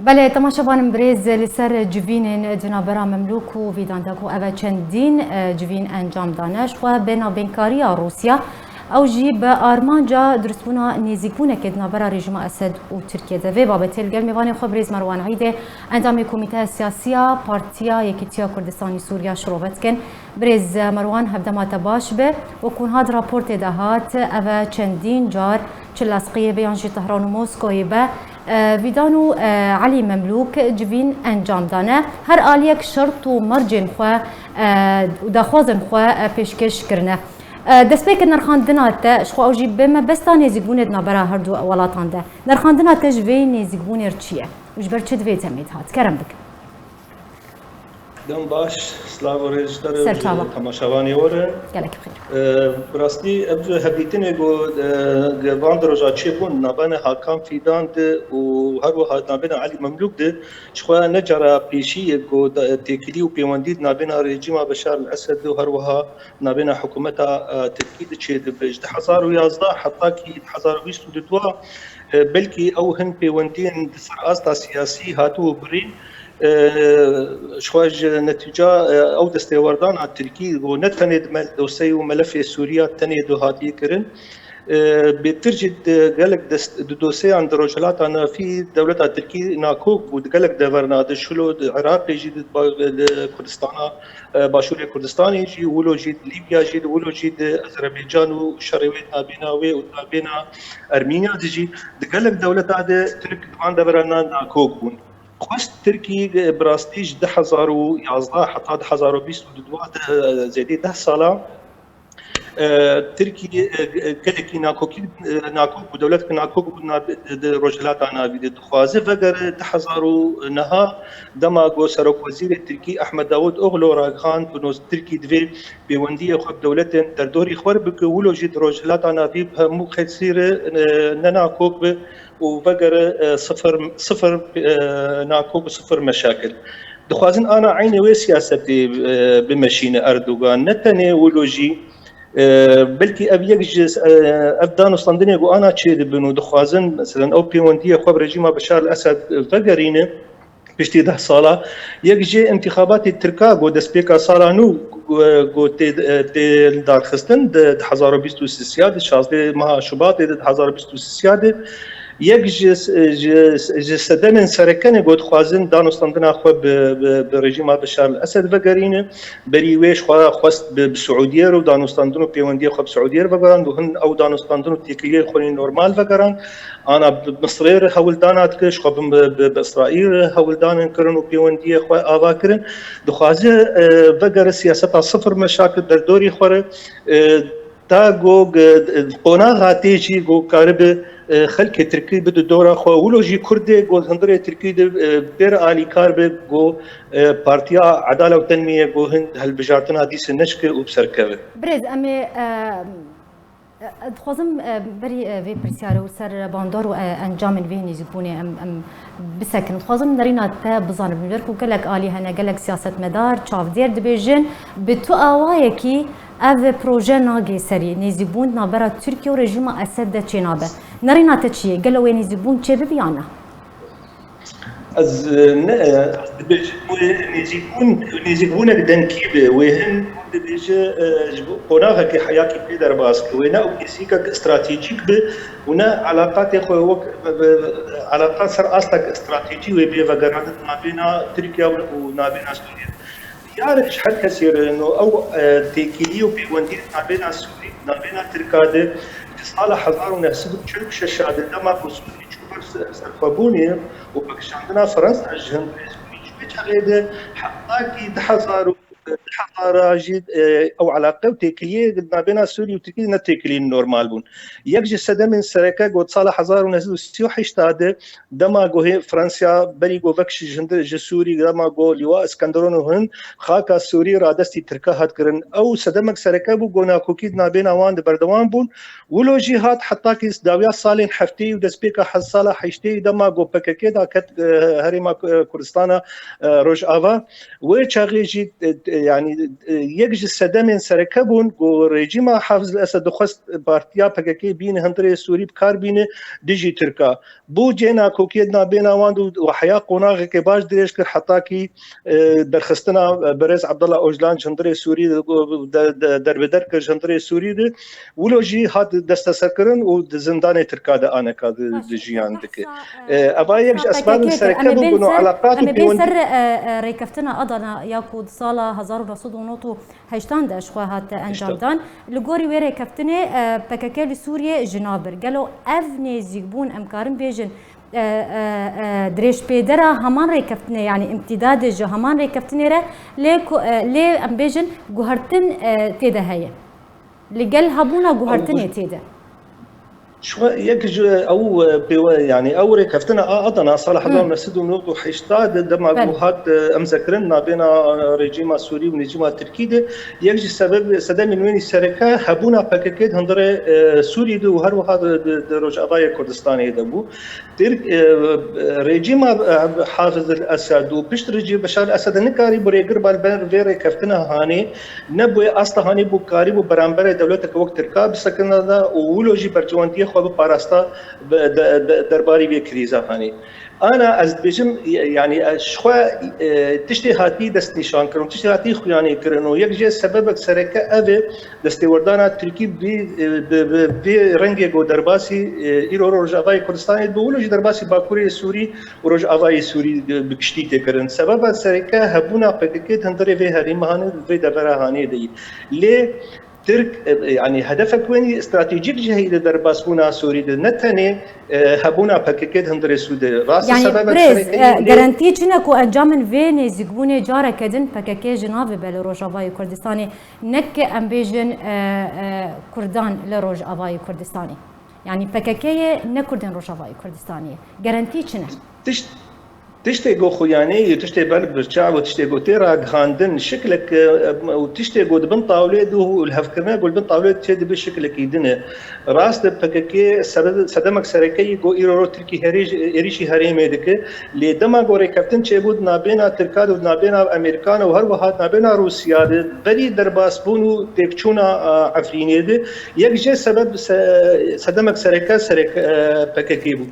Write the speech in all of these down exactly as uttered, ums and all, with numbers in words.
Belê, temaşevanên birêz, li ser civînên di navbera Memlûk û Fîdan de ku ev e çendîn, e, civîn encam dane. Ji xwe bi navbênkariya Rûsya, ew jî bi armanca dirustbûna nêzîkbûnekê di navbera rejîma Esed û Tirkiye de. Vê babetê li gel mêvanê xwe birêz Merwan Îdê, endamê Komîteya Siyasî ya Partiya Yekîtiya Kurdistanî Sûriya şirove dikin. Birêz Merwan, hevdema te baş be. Wek hûn hat raportê de hat, ev e çendîn car, çi Lesqiyê be yan jî Tehran û Moskoyê be, e, Fîdan û, e, Elî Memlûk civîn encam dane. Her aliyek şert û mercên xwe, e, û daxwazên xwe, e, pêşkêş kirine. E, destpêkê nirxandina te, ji xwe ew jî bi mebesta nêzîkbûnê di navbera her du welatan de. Nirxandina te ji vê nêzîkbûnê re çi ye? Û ji ber çi di vê demê de hat? Kerem bikin. Dem baş, silav û rêz ji te re, Ser çava. Temaşevanê we re. Gelek bi xêr. E, bi rastî ev hevdîtinê ku, e, van di roja çêbûn navbena Hakan Fîdan de û her wiha navbena Elî Memlûk de, ji xwe ne cara pêşî ye ku da-, têkilî û pêwendî di navbena rejîma Beşar el Esed û her wiha navbena hikûmeta, e, Tirkî de çêdibe. Ji du hezar û yazdeh heta kî du hezar û bîst û du, e, belkî ew hin pêwendiyên di ser asta siyasî hatibû birîn. E, ji xwe ji netîca, e, ew destêwerdana Tirkî û ne tenê di me-, dosyeyê û melefê Sûriya tenê de hatiye kirin. E, bêtir jî di gelek dest-, di dosyeyan di Rojhilata Navî dewleta Tirkî nakok bû, di gelek deverna de şilo di Iraqê jî di ba-, di Kurdistana, e, Başûrê Kurdistanê jî, wilo jî di Lîbya jî, wilo jî di Azerbaycan û şerê wê nabêna wê û nabêna Ermînya de jî, di gelek dewleta de Tirk di van deveran de nakok bûn. Xwest Tirkî, e, bi rastî ji du hezar û yazdeh heta du hezar û bîst û du de, e, zêdî deh sala, e, Tirkî, e, gelekî nakokî, e, nakok bû, dewletek nakok bû na-, di, di Rojhilata Navî de. Dixwaze vegere du hezar û neh, dema ku Serokwezîrê Tirkî Ahmet Davutoglu ragihand ku nos-, Tirkî divê pêwendiyê xwe bi dewletên derdorî xwe re bike, wilo jî di Rojhilata Navî bi hemû qeysî re, e, ne nakok be û vegere, e, sifir, sifir, e, nakok û sifir meşakil. Dixwazin ana eynê wê siyasetê, e, bimeşîne Erdogan. Ne tenê wilo jî, e, belkî ev yek ji, e, ev danûstandinê ku ana çêdibin û dixwazin, meselen, ew pêwendiyê xwe bi rejîma Beşar el Esed vegerîne, piştî deh sala, yek jê intixabatê Tirka ku destpêka sala nû, e, ku tê, e, tê darxistin di du hezar û bîst û sê de, şazdeh meha Şubatê de du hezar û bîst û sê de, yek ji, ji, ji sedemên sereke ne ku dixwazin danûstandina xwe bi, bi, bi rejîma Beşar el Esed vegerîne. Berî wê ji xwe xwest bi, bi Siûdiyê re û danûstandin û pêwendiyê xwe bi Siûdiyê re vegerand û hin ew danûstandin û têkiliyê xwe yên normal vegerand. Ana bi Misirê re hewldana dike, ji xwe bi, bi, bi Îsraîl re hewldanin kirin û pêwendiyê xwe ava kirin. Dixwaze, e, vegere siyaseta sifir meşakil derdorî xwe re, e, ta ku, e, qonaxa tê jî ku karibe, e, xelkê Tirkî bide dora xwe. Wilo jî Kurdê ku hundirê Tirkî de, e, bêre alîkar be ku, e, Partiya Edala û Tenmiyê ku hin hilbijartina dîse neşke û bi ser keve. Birêz, em ê, e, Dixwazim, e, berî, e, vê pirsyarê û ser bandor û, e, encamên vê nêzîkbûnê em, em bisekin. Dixwazim nerîna te bizanim, ji ber ku gelek alî hene, gelek siyasetmedar, çavdêr dibêjin, bi tu awayekî ev proje nagê serî, nêzîkbûn navbera Tirkiye û rejîma Esed de çênabe. Nerîna te çi ye? Gelo wê nêzîkbûn çêbibe yan na? Ez, e, ne, e, ez dibêjim wê nêzîkbûn, nêzîkbûnek dengkî be, wê hin dibêje, e, ji bo qonaxekê heyatî pê derbas be, wê ne ew kesîkek stratejîk be û ne eleqatê xwe wek, e, e, eleqa ser astek stratejî wê bê vegerandin navêna Tirkiye û navêna Sûriye. Diyar e ji her kesî re no ew, e, têkilî û pêwendiyê navêna Sûrî, navêna Tirka de ji sala hezar û neh sed û çil û şeş de dema ku Sûrî çû ber se-, serxwebûnê û vekişandina Fransa ji hundirê Sûrî ji wê çaxê de heta kî du hezar û, du hezar jî, e, ew eleqe û têkiliyê navêna Sûrî û Tirkî ne têkiliyên normal bûn. Yek ji sedemên sereke got sala hezar û neh sed û sî û heşt de Dema ku hê Fransa berî ku vek ji hundir ji Sûrî, dema ku Lîwa Iskenderûn û hin xaka Sûrî radestî Tirka hat kirin. Ew sedemek sereke bû ku nakokî di navbêna wan de berdewam bûn. Wilo jî hat heta kî dawiya salên heftê û destpêka he-, sala heştê dema ku P K K daket, e, herêma, e, Kurdistana, e, Rojava. Wê çaxê jî, e, e, yanî, e, yek ji sedemên sereke bûn ku rejîma Hafiz el-Esed dixwest partiya P K K bîne hundirê Sûrî bi kar bîne dijî Tirka. Bû cê nakokiyê nabêna wan û heya qonaxekê baş dirêj kir, heta kî, e, derxistina, e, Berêz Abdullah Ocalan ji hundirê Sûrî de, de, de, derbeder kir ji hundirê Sûrî de. Wilo jî hat desteserkirin û di zindanê Tirka de aneka di, Baş, dijiyan te dike. Behsa, E, e, eva yek ji behsa esbabên P K K kir. Sereke bû, bûn ser, eleqatî em ê bên pêwendî ser, e, e, rêkeftina Adana ya ku di sala hezar û neh sed û nod û heştan de ji xwe hat encamdan. Li gorî wê rêkeftinê, e, P K K li Sûriyê ji nav bir. Gelo ev nêzîkbûn, em karin bêjin, e, e, e, dirêjpêdera heman rêkeftinê, yanî îmtîdadê ji heman rêkeftinê re, lê ku, e, lê em bêjin guhertin, e, tê de heye. Li gel hebûna guhertinê tê de. Şuxa yek ji ew, e, pêwe, yanî ew rêkeftina a Adana sala Hmm. hezar neh sed û nod û heştê de dema Belê. ku hat, e, emzekirin nabêna, e, rejîma Sûrî û rejîma Tirkî de, yek ji sebeb, sedemên wênî sereke hebûna P K K di hundirê, e, Sûrî de û her wiha di, di, di Rojavayê Kurdistanê de bû. Tirk, e, rejîma, e, Hafiz el-Esed û pişt rejî Beşar el-Esed nikarî bi rêgir ba li ber vê rêkeftina hanê, nebûye asla hanê bû karî bû beramberê dewleteke wek Tirka bisekina da û wilo jî bercewendiyê xwe biparasta bi, de, de, derbarî vê krîza hanê. Ana ez dibêjim, yanî ez ji xwe, e, tiştê hatî destnîşankirin, tiştê hatî xuyanê kirin û yek jê sebebek sereke ev e, destêwerdana Tirkî bi, bi, bi, bi rengê ku derbasî, e, îro Rojavayê Kurdistanê dibe, wilo jî derbasî Bakurê Sûrî û Rojavayê Sûrî bi giştî tê kirin. Sebeba sereke hebûna P K K di hundirê vê herêma hanê, vê devera hanê de yî. Lê Tirk, e, yanî hedefek wênî stratejîk jî heyî li derbasbûna Sûrî de, ne tenê, e, hebûna P K K di hundirê Sûrî de. Rast e, Yanî sebebek birêz, sereke e, yê lê garantî çi ne ku encamên vê nêzîkbûnê careke din P K K ji nav bibe li Rojavayê Kurdistanê? Neke em bêjin, e, e, Kurdan li Rojavayê Kurdistanê. Yanî P K K yê ne Kurdên Rojavayê Kurdistanê ye. Garantî çi ne? Tişt, tiştê ku xuyanê ye, tiştê ber bi çav û tiştê ku tê ragihandin, şiklek, e, û tiştê ku di bin tawlê de û li hevkirine ku li bin tawlê çê dibe şiklekî din e. Rast e, P K K sere-, sedemek sereke ye ku îro ro Tirkî herêj-, êrîşî herêmê dike. Lê dema ku rêkeftin çêbû di nabêna Tirkan û di nabêna Amerîkan û her wiha di nabêna Rûsya de berî derbasbûn û têkçûna, a, Efrînê de yek jê sebeb se-, sedemek sereke serek-, e, P K K bû.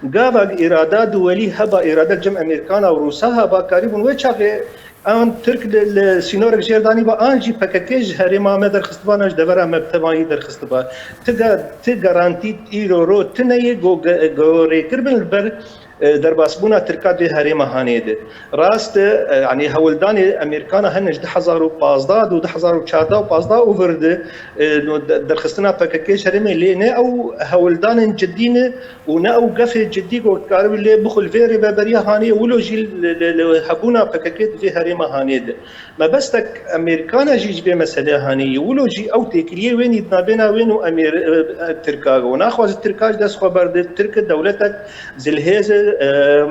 Gava îrada duwelî heba, îrade cem Amerîkana û Rûsa heba, karîbûn wê çaxê an Tirk li, li sînorek jêr danîba, an jî P K K ji herêma me derxistiba, an ji devera me bi temayî derxistiba. Ti ga-, ti garantî îro ro tune ye go ge-, go rêkir bin li ber, e, derbasbûna Tirka dê herêma hanê de. Rast e, e, yanî hewldanê Amerîkana hene ji du hezar û pazdeh de û du hezar û çardeh û pazdeh û vir de, e, no de-, derxistina P K K ji herêmê lê ne ew hewldanên cidî ne û ne ew gefê cidî ku karibû lê bixwe li vê rêveberiya hanê wilo jî li, li, li hebûna P K K di vê herêma hanê de. Mebestek Amerîkana jî ji vê meselê hanê ye. Wilo jî ew têkiliyê wênî di nabêna wên û Amêr-, e, e, Tirka. Û naxwaze Tirka ji dest xwe berde. Tirk dewletek zilhêz e,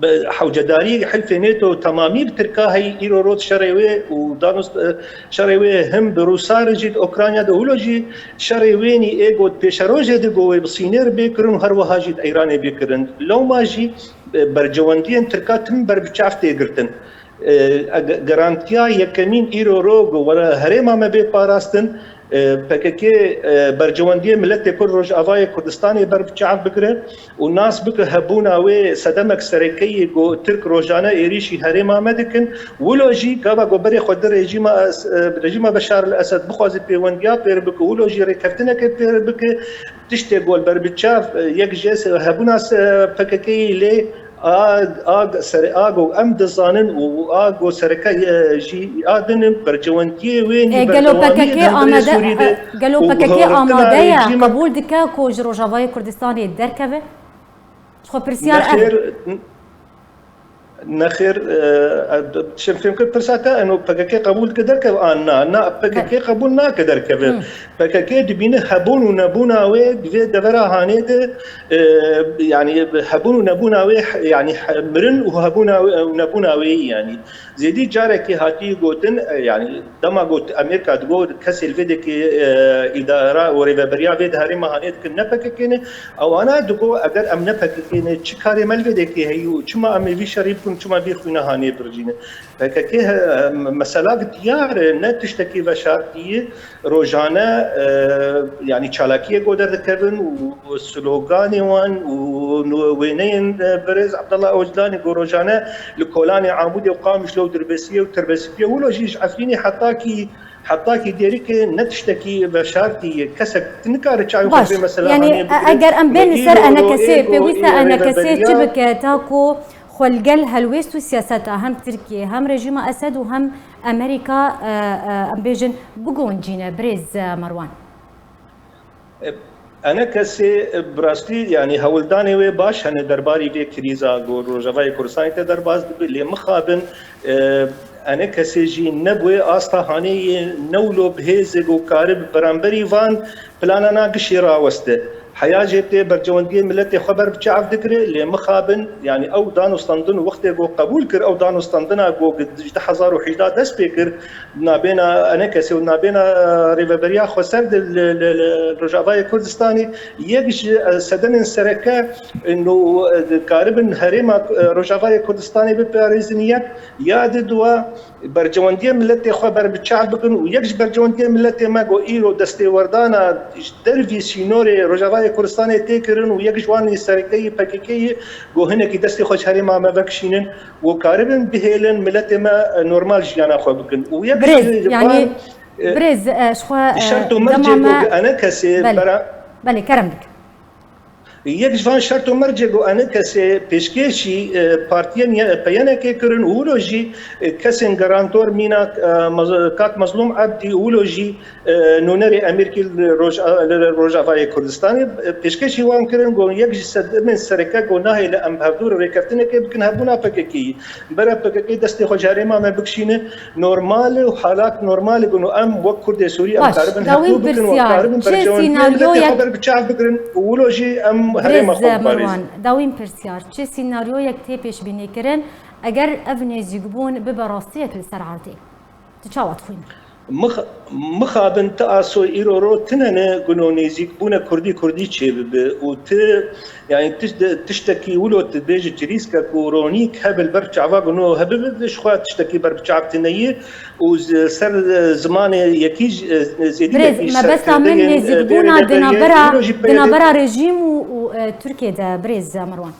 bi hewcedarî hilfê NATO temamî bi Tirka heyî îro rot şerê wê û danûst, e, şerê wê him bi Rûsa re jî di Ukrayna de wilo jî şerê wênî ê got pêşerojê de got wê bi Sînê re bê kirin û her wiha jî di Îranê bê kirin. Lewma jî, e, bercewendiyên Tirka tim ber bi çav tê girtin. E, ge-, garantiya yekemîn îro ro ku were herêma me bê parastin, e, P K K, e, bercewendiyê miletê Kurd Rojavayê Kurdistanê ber bi çav bigire û nas bike hebûna wê sedemek sereke yê ku Tirk rojane êrîşî herêma me dikin. Wilo jî gava ku berê xwe di rejîma Es-, e, rejîma Beşar el Esed bixwaze pêwendiya pêr bike, wilo jî rêkeftineke pêr bike, tiştê ku li ber bi çav, e, yek jê se-, hebûna se-, P K K yê lê A, a, ser, a go em dizanin û a go sereke, e, jî a din bercewendiyê wê nî E, gelo berdewamî P K K di hundirê amade, Sûrî de e, gelo û P K K guhertina amade ye, rejîma qebûl dike ku ji Rojavayê Kurdistanê derkeve? Ji xwe pirsiyar ev e. Nexêr, n-, nexêr, e, e, şim fêm kir pirsa te, eno P K K qebûl dike derkeve an na? Na, P K K Be- qebûl nake derkeve. Hmm. P K K dibîne hebûn û nebûna wê di vê devera hanê de, e, yanî hebûn û nebûna wê, yanî he-, mirin û hebûna wê û nebûna wê, yanî zêdî carekê hatiye gotin, e, yanî dema got Amerîka digot kesê li vê dekê, e, îdara û rêveberiya vê di herêma hanê dikin ne P K K ne, ewana digot eger em ne P K K ne, çi karê me li vê dekê heyî û çima em ê vî şerî bikin, çima vî xwîna hanê biricîne. P K K he, mesela diyar e, ne tiştekî veşartî ye. Rojane, e, yanî çalakiyê ku derdikevin û, û sloganê wan û nu-, wêneyên, e, birêz Abdullah Ocalanê ku rojane li kolanê Amûdê û Qamişlo û Dirbêsiyê û Tirbêsipiyê wilo jî ji Efrînê hetakî, hetakî dêrikê ne tiştekî veşartî ye. Kesek nikare çavê xwe Baş, bê mesela yanî hanê e- bigire. eger em Li bên ser îro ro enekesê, ê ku pêwîst e ê enekesê çi rêveberiya bike ta ku xwe li gel helwêst û siyaseta hem Tirkiye, hem rejîma Esed û hem Amerîka, e, e, em bêjin, biguncîne, birêz, e, Merwan? E, enekesê, e, bi rastî, yanî hewldanê wê baş hene derbarî vê krîza ku Rojavayê Kurdistanê te derbas dibe, lê mixabin, e, enekesê jî ne bi wê asta hanê yê, ne wilo bi hêzê ku karibe beramberî van planana gişî raweste. Heya jê tê bercewendiyê miletê xwe ber bi çav digire, lê mixabin, yanî ew danûstandin û wextê ku qebûl kir, ew danûstandina ku ji du hezar û hejdeh dest pê kir, nabêna enekesê û nabêna, e, rêveberiya xweser de li, li, li Rojavayê Kurdistanê, yek ji, e, sedemên sereke, e, no, e, dikaribin herêma, e, Rojavayê Kurdistanê biparêzin yek, ya di dua, bercewendiyê miletê xwe ber bi çav bikin û yek ji bercewendiyê miletê me ku îro destêwerdana ji dervî sînorê Rojavayê Kurdistanê tê kirin û yek ji wan ê sereke yî P K K yî ku hinekî destê xwe ji herêma me vekişînin û karibin bihêlin miletê me, e, normal jiyana xwe bikin. Û yek Birêz, ji yanî, van, e, birêz, e, ji xwe, e, şert û dema mercê ku me enekesê Belê. bera Belê, kerem bike. Yek ji van şert û mercê ku enê kesê pêşkêşî, e, partiyên ye-, P Y N K kirin û wilo jî, e, kesên garantor mîna, e, Mez-, kak Mezlûm Ebdî û wilo jî, e, nûnerê Emerîkî li Roj-, li Rojavayê Kurdistanê, e, pêşkêşî wan kirin ku yek ji sedemên sereke ku nahêle em bi hevdû re rêkeftinekê bikin hebûna P K K'yî. Bere P K K destê xwe ji herêma me bikişîne, normal e û halat normal e ku em wek Kurdê Sûrî em Baş, karibin dawîn hevdû bikin û em pirsyar, karibin çi berjewendiyên miletê xwe sînaryoyek ber bi çav bigirin û wilo jî em herêma Birêz xwe biparêzin. Merwan, dawîn pirsyar, çi sînaryoyek tê pêşbînîkirin eger ev nêzîkbûn bibe rastiyek li ser erdê? Tu çawa dixwînî? Mix-, mixabin ti asoy îro ro tine ne guno nêzîkbûne kurdî kurdî çêbibe û ti, yanî tiş-, tiştekî wilo tu bêjî çirîskek û ronîk hebe li ber çava guno hebibe, ji xwe tiştekî ber bi çav tine ye û zi-, ser, e, zimanê yekî j-, e, zêdî Birêz, yekî mebesta min serkirdeyên, e, nêzîkbûna vê di rêveberiya navbera, îro jî di peyde navbera rejîm û, û, e, Tirkiye de, birêz Merwan.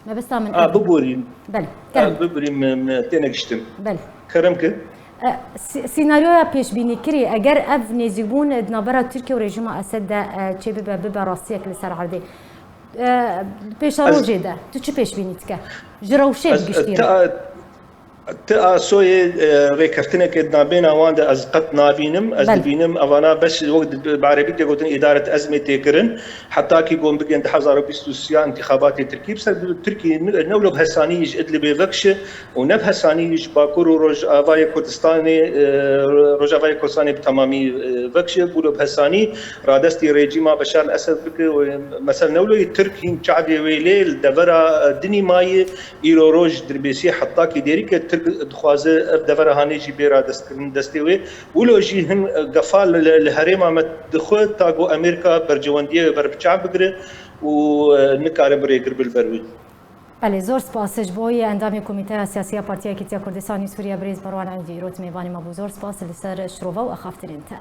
Mebesta min A, ev bû. Biborîm. Belê, A, kerem. Biborîm, me, me têne giştin. Belê. Kerem ki. E, sî-, sînaryoya pêşbînîkirî, eger ev nêzîkbûn di navbera Tirkiye û rejîma Esed de, e, çêbibe, bibe rastiyek li ser erdê, e, pêşerojê de tu çi pêşbînî dike? Ji rewşê Ez, bi giştî ti re. a-, ti asoyê, e, rêkeftinekê di navbêna wan de ez qet nabînim. Ez Belê. dibînim evana bes wek di, bi erebî tê gotin îdaret ezmê tê kirin. Heta kî gon bigên du hezar û bîst û sê ya intixabatê Tirkî, bi ser bi Tirkî ne, ne wilo bi hesanî ji Idlibê vekişe û ne bi hesanî ji Bakur û Rojavayê Kurdistanê, e, Rojavayê Kurdistanê bi temamî, e, vekişe, wilo bi hesanî radestî rejîma Beşar el Esed bike û, e, mesela ne wilo yê Tirk hîn çavê wê lê li devera, e, dinî maye, îro roj Dirbêsiyê heta kî dêrî ke Tirk dixwaze ev devera hanê jî bê radestkirin destê wê. Wilo jî hin, e, gefa li, li, li herêma me dixwe ta ku Amerîka bercewendiyê wê ber bi çav bigire û, e, nikare bi rêgir bi li ber wê. Belê, zor spas ji bo yê endamê Komîteya Siyasî ya Partiya Yekîtiya Kurdistanê Sûriye birêz Merwan Evdî îro tu mêvanê me bû. Zor spas li ser şirova û axaftinên te.